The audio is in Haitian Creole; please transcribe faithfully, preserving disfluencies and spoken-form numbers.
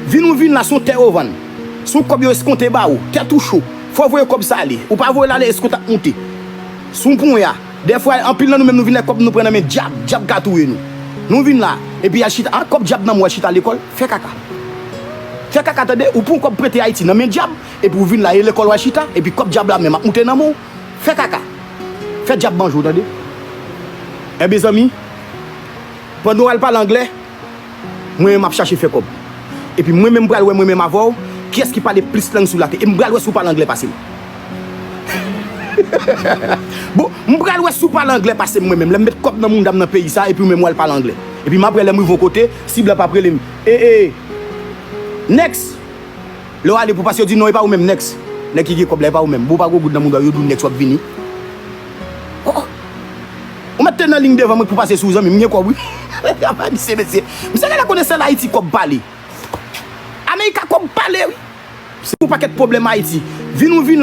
Vin ou vin la, se yon tè yo vann. Se yon kòb yo eskonte ba ou. Tèt ou cho. Fò w voye kòb sa ale. Ou pa voye l ale, eskont ap moute. Se yon ponya. Dèfwa, anpil nan nou menm, nou vin lè kòb nou pran nan men dyab. Dyab ka touye nou. Nou vin la. Epi al chita. Ah, kòb dyab nan men w, al chita lekòl. Fè kaka. Fè kaka, tande. Ou pran yon kòb prete Ayiti nan men dyab. Epi ou vin la, e lekòl w al chita. Epi kòb dyab la menm ap moute nan men w. Fè kaka. Fè dyab manje w, tande. Enben, zanmi, pandan w al pale anglè, mwen menm m ap chache fè kòb. Epi mwen menm m pral wè mwen menm avè w, kiyès ki pale plis lang sou latè. E m pral wè si w pale anglè pase m. Bon, m pral wè si w pale anglè pase m mwen menm. Lè m met kòb nan mounda m nan peyi sa, epi w menm w al pale anglè. Epi m ap wè lè m rive yon kote, si blan p ap rele m. E, e, next! Lè w ale pou pase, yo di non, e pa ou menm, next. Nèg ki gen kòb la, e pa ou menm. Bon, ou pa gwo goud nan mounda w, yo di w next, w ap vini. Oh, oh. Ou mèt te nan liy devan mwen pou pase sou zanmi m, m gen kòb, wi. Apa misye, mesye. Misye genlè konnen sèl Ayiti kòb pale. America kòb pale, wi. Se yon pakèt pwoblèm Ayiti. Vin ou vin